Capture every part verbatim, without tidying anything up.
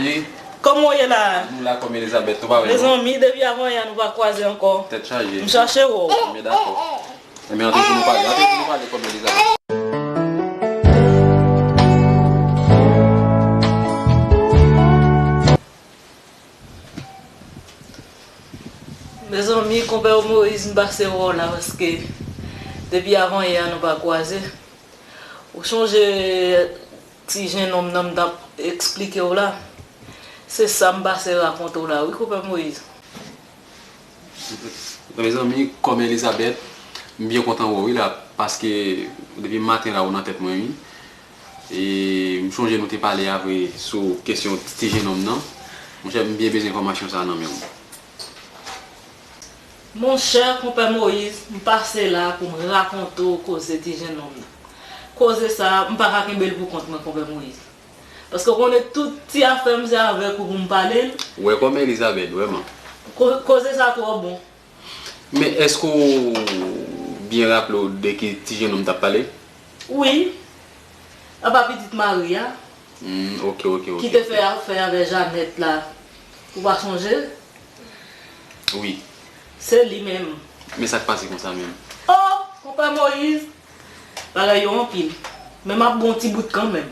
Kòman w ye la? Nou la kòm Elizabeth, tou pa vre non? Mezanmi, depi avanyè nou pa kwaze ankò. Tèt chaje. M chache wè w. Ebyen dakò. Ebyen antre pou nou pale, antre pou nou pale kòm Elizabeth. Mezanmi, konpè Moyiz, m pase wè w la paske depi avanyè a nou pa kwaze. Ou chonje ti jennonm nan m t ap eksplike w la? Se sa m pase rakonte w la wi, konpè Moyiz. Mezanmi, kòm Elizabeth, m byen kontan wè w wi la, paske depi maten la ou nan tèt mwen wi. E m chonje nou te pale avre sou kesyon ti jennonm nan. Monchè, m byen bezwen enfòmasyon sa a nan men w. Monchè, konpè Moyiz, m pase la pou m rakonte w koze ti jennonm nan. Koze sa a, m pa ka kenbe l pou kont mwen, konpè Moyiz. Paske w konnen tout ti afè m se avèk ou pou m pale l. Ou wè kòman Elizabeth, vrèman. Ko-, koze sa a twò bon. Men èske w byen raple w de ki ti jennonm m t ap pale? Wi. Apa pitit Mari a? Hmm, ok, ok, ok. Ki te fè afè avè Janèt la. Ou pa sonje? Wi. Se li menm. Men sa k pase konsa menm? Oh, konpè Moyiz, bagay yo anpil. Men m ap bon ti bout kanmenm.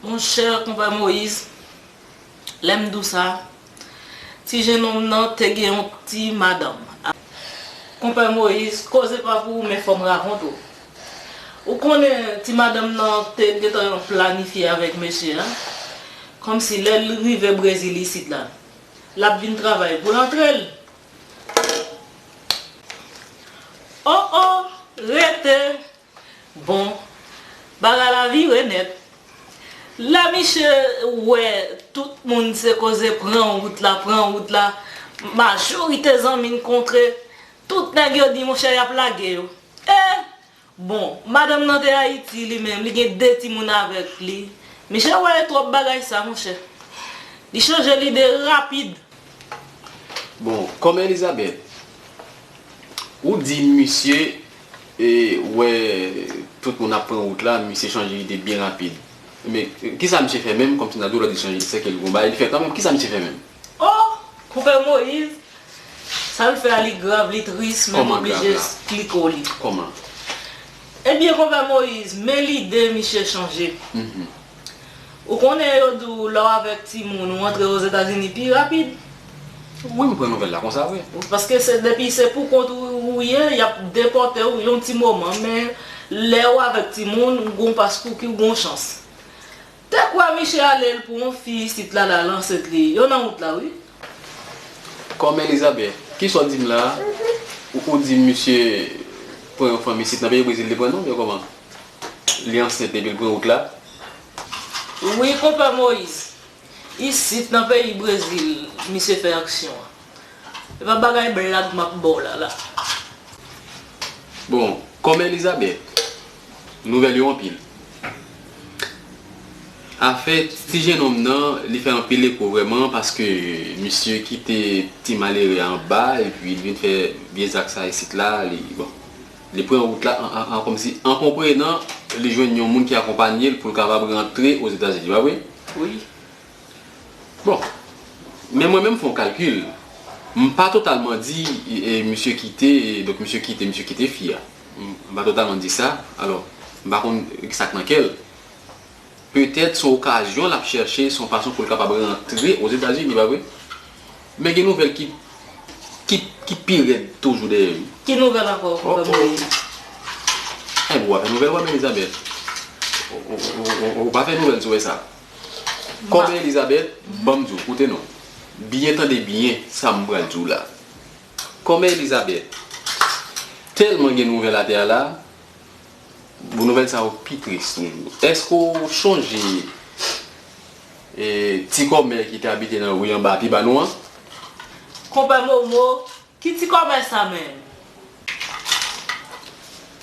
Monchè, konpè Moyiz, lè m di w sa, ti jennonm nan te gen yon ti madanm. Konpè Moyiz, koze pa pou ou, men fò m rakonte w. Ou konnen ti madanm nan te gentan planifye avèk mesye a, kòmsi lè l rive Brezil isit la, l ap vin travay pou l antre l. Oh, oh, rete! Bon, bagay la vire nèt. Lè misye wè tout moun se koze pran wout la, pran wout la, majorite zanmi n kontre, tout nèg yo di, monchè, y ap lage yo. E, bon, madanm nan te Ayiti li menm, li gen de timoun avèk li. Misye wè twòp bagay sa, monchè. Li chanje lide rapid. Bon, kòman Elizabeth, ou di misye, e, wè tout moun ap pran wout la, misye chanje lide byen rapid. Men, kisa misye fè menm, kòmsi n ta di w lòt li chanje lide, sèke l gon bagay li fè kanmenm, kisa misye fè menm? Oh, konpè Moyiz, sa l fè a li grav, li tris, men m oblije esplike w li. Kòman? Ebyen, konpè Moyiz, men lide misye chanje. Mhm. Ou konnen yo di w lè w avèk timoun, ou antre Ozetazini pi rapid. Wi, m pran nouvèl la konsa vre. Paske se, depi se pou kont ou, ou ye, y ap depòte w yon ti moman, men lè w avèk timoun, ou gon pas pou ki w gon chans. Te kwè misye ale l pou yon fi isit la, la, l ansent li. Yo nan wout la, wi. Kòman Elizabeth, kisa w di m la a? Ou, ou di misye pran yon fanm isit nan peyi Brezil, li pran non, oubyen kòman? Li ansent epi l pran wout la? Wi, konpè Moyiz. Isit, nan peyi Brezil, misye fè aksyon an. E pa bagay blag m ap ba w la, la. Bon, kòman Elizabeth, nouvèl yo anpil. Afè ti jennonm nan, li fè anpil eko vrèman, paske misye kite ti malere a anba, epi li vin fè vye zak sa isit la, li, bon, li pran wout la an, an, an, kòmsi, an konprenan, li jwenn yon moun ki akonpanye l pou l kapab rantre Ozetazini, pa vre? Wi. Bon, men mwen menm fè yon kalkil. M pa totalman di, e, misye kite, e, donk misye kite, misye kite fi a. M, m pa totalman di sa. Alò, m pa konn sa k nan kè l. Petèt se yon okazyon l ap chèche, se yon fason pou l kapab rantre Ozetazini, pa vre? Men gen nouvèl ki, ki, ki pi rèd toujou dèyè yo. Ki nouvèl ankò, konpè Moyiz? Enben, w ap fè nouvèl, w ap Elizabeth. Ou, ou, ou, ou, ou pa fè nouvèl sou wè sa. Kòman Elizabeth, ban m di w, koute non. Byen tande byen sa m pral di w la. Kòman Elizabeth, tèlman gen nouvèl atè a la, bon, nouvèl sa yo pi tris toujou. Èske w chonje, e, ti kòmè ki te abite nan ri anba pi ba nou an? Konpè Momo, ki ti kòmè sa menm?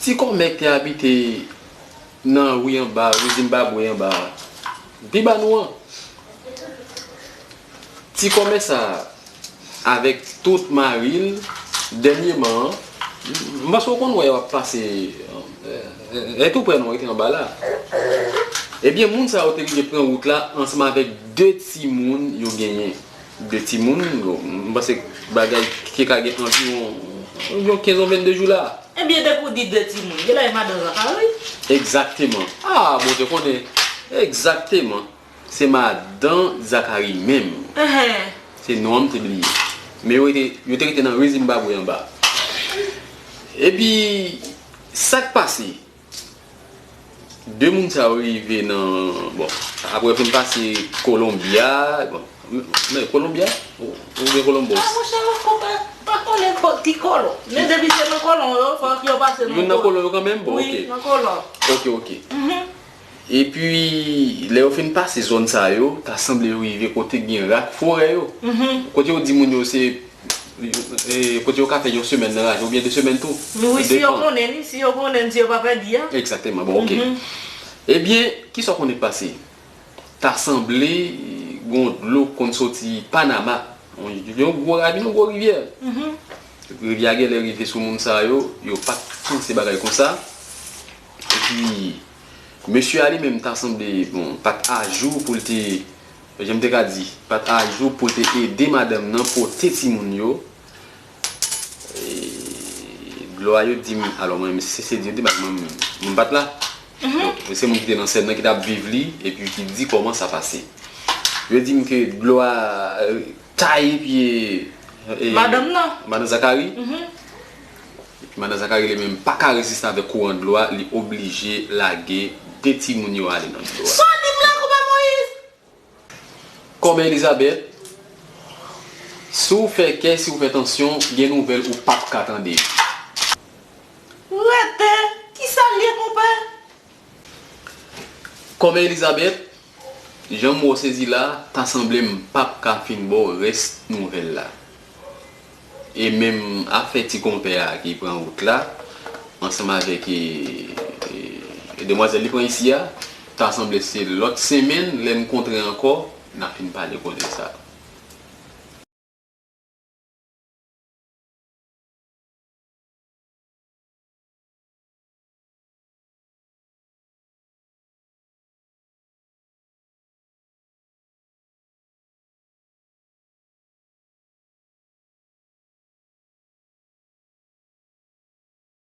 Ti kòmè k te abite nan ri anba, ri Zimbabwe anba, pi ba nou an. Ti kòmè sa, avèk tout mari l, dènyeman an, m panse w konn wè yo ap pase, e, e, e tou prè nou rete anba la. Ebyen, moun sa yo te rive pran wout la ansanm avèk de timoun yo genyen. De timoun, bon, m panse bagay ki ka gen anviwon, anviwon kenz ou vennde jou la. Ebyen, depi w di de timoun, genlè e madan Zakari. Egzakteman. Ah, Bondye konnen. Egzakteman. Se madan Zakari menm. Enhen. Se non an m te bliye. Men yo rete, yo te rete nan ri Zimbabwe anba. Epi, sa k pase? De moun sa yo rive nan, bon, apre yo fin pase Colombia, bon, men Colombia? Ou, oubyen Columbus? Ah, monchè, pa, pa konnen ko-, ki kolon. Men depi se nan kolon yo, fòk yo pase nan kolon. Youn nan kolon yo kanmenm? Bon, wi, ok. Nan kolon. Ok, ok. Mhm. Epi, lè yo fin pase zòn sa yo, ta sanble yo rive kote gen rak forè yo. Mhm. Kote yo di moun yo se, e, kote yo ka fè yon semèn nan rak, oubyen de semèn tou. Wi, si yo konnen li, si yo konnen, si yo pa pèdi a. Egzakteman, bon, ok. Mhm. Ebyen, kisa w konnen k pase? Ta sanble gon dlo k konn soti Panama. Yon, yon gwo ravin, yon gwo rivyè. Mhm. Rivyè a genlè rive sou moun sa yo, yo pa t panse bagay konsa. Epi, mesye a li menm ta sanble, bon, pa t ajou pou l te, jan m te ka di, pa t ajou pou l te ede madanm nan pote timoun yo. E, dlo a yo di m, alò mwen, se, se di yo di m, mwen, mwen pa t la. Mhm. Donk, se moun ki te nan sèn nan ki t ap viv li, epi ki di kòman sa pase. Yo di m ke dlo a, e, taye pye, e, madanm nan. Madan Zakari. Mhm. Epi madan Zakari li menm pa ka reziste avèk kouran dlo a, li oblije lage de timoun yo ale nan dlo a. Sa w di m la, Konpè Moyiz? Kòmè Elizabèt, si w fè kè, si w fè tansyon, gen nouvèl ou p ap ka tande. Rete, kisa l ye, konpè? Kòmè Elizabèt, jan m wè w sezi la, ta sanble m p ap ka fin ba w rès nouvèl la. E menm afè ti konpè a ki pran wout la, ansanm avèk, e, e, e demwazèl li pran isi a, ta sanble se lòt semèn, lè n kontre ankò, n a fin pale koze sa.